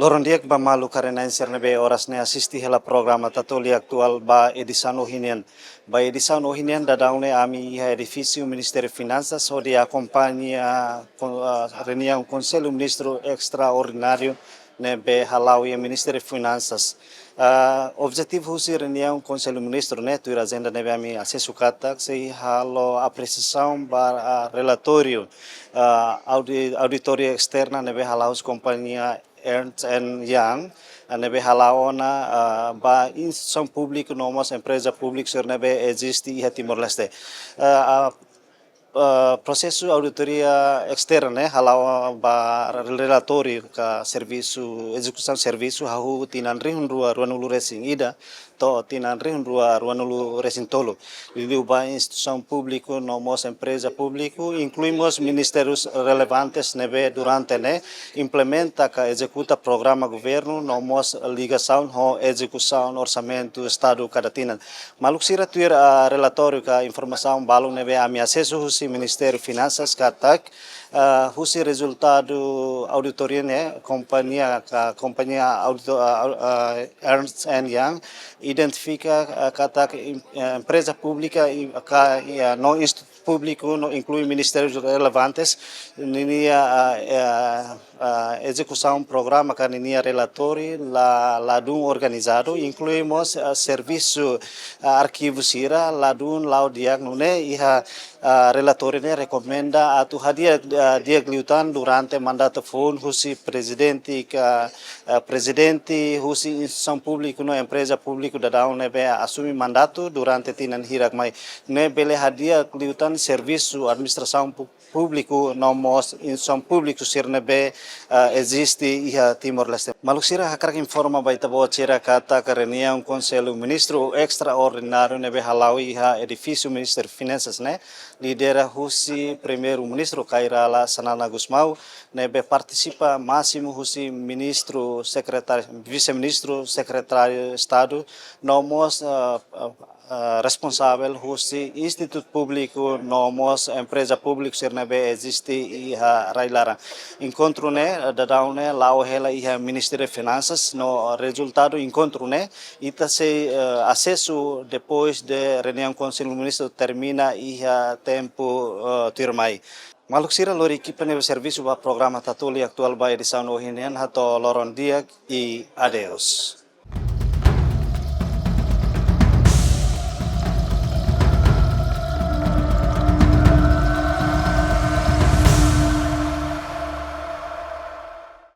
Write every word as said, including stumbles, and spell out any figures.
Loron di'ak ba maluk haree-na'in sira ne'ebé oras ne'e asiste hela programa Tatoli Atuál ba edisaun ohin nian. Ba edisaun ohin nian daudaun ne'e ami iha edifísiu Ministériu Finansas hodi akompaña kon-, ah, reuniaun Konsellu Ministru estraordináriu ne'ebé hala'o iha Ministériu Finansas. Ah, objetivu husi reuniaun Konsellu Ministru ne'e, tuir ajenda ne'ebé ami asesu katak sei halo apresiasaun ba, ah, relatóriu, ah, audi-, auditoria esterna ne'ebé hala'o husi kompañia Ernst and Young, ah, ne'ebé hala'o ona, ah, ba instituisaun públiku no mós empreza públiku sira ne'ebé eziste iha Timor-Leste. Ah, ah, ah, prosesu auditoria esterna ne'e hala'o ba relatóriu ka servisu, ezekusaun servisu hahú tinan rihun rua ruanulu resin ida to'o tinan rihun rua ruanulu resin tolu. Liuliu ba instituisaun públiku no mós empreza públiku, inklui mós ministériu relevantes ne'ebé durante ne'e implementa ka ezekuta programa governu no mós ligasaun ho ezekusaun orsamentu Estadu kada tinan. Maluk sira, tuir, ah, relatóriu ka informasaun balun ne'ebé ami asesu husi Ministériu Finansas katak, ah, husi rezultadu auditoria ne'e, kompañia ka, kompañia audito-, ah, ah, Ernst and Young identifika, ah, katak em-, eh, empreza públika i ka, i, ah, no institutu públiku no inklui ministériu relevantes ninia, ah, eh, ah, ezekusaun programa ka ninia relatóriu la, ladún organizadu, inklui mós, ah, servisu, ah, arkivu sira ladún la'o di'ak. Nune'e iha, ah, relatóriu ne'e rekomenda atu hadi'a, ah, di'ak liután durante mandatu foun husi prezidente ka, ah, prezidente husi instituisaun públiku no empreza públiku daudaun ne'ebé asume mandatu durante tinan hirak mai. Ne'e bele hadi'a liután servisu administrasaun pú-, públiku no mós instituisaun públiku sira ne'ebé, ah, eziste iha Timor-Leste. Maluk sira, hakarak informa ba ita-boot sira katak reuniaun Konsellu Ministru estraordináriu ne'ebé hala'o iha edifísiu Ministériu Finansas ne'e lidera husi Primeiru-Ministru Kay Rala Xanana Gusmão, ne'ebé partisipa másimu husi ministru sekretáriu, vise-ministru, sekretáriu Estadu, no mós, ah, ah, ah, responsavel husi institutu públiku no mós empreza públiku sira ne'ebé eziste iha rai-laran. Enkontru ne'e, eh, daudaun ne'e la'o hela iha Ministériu Finansas no rezultadu enkontru ne'e ita sei, eh, asesu depois de reuniaun Konsellu Ministru termina iha tempu, eh, tuirmai. Maluk sira, lori ekipa ne'ebé servisu ba programa Tatoli Atuál ba edisaun ohin nian, hato'o loron di'ak i adeus.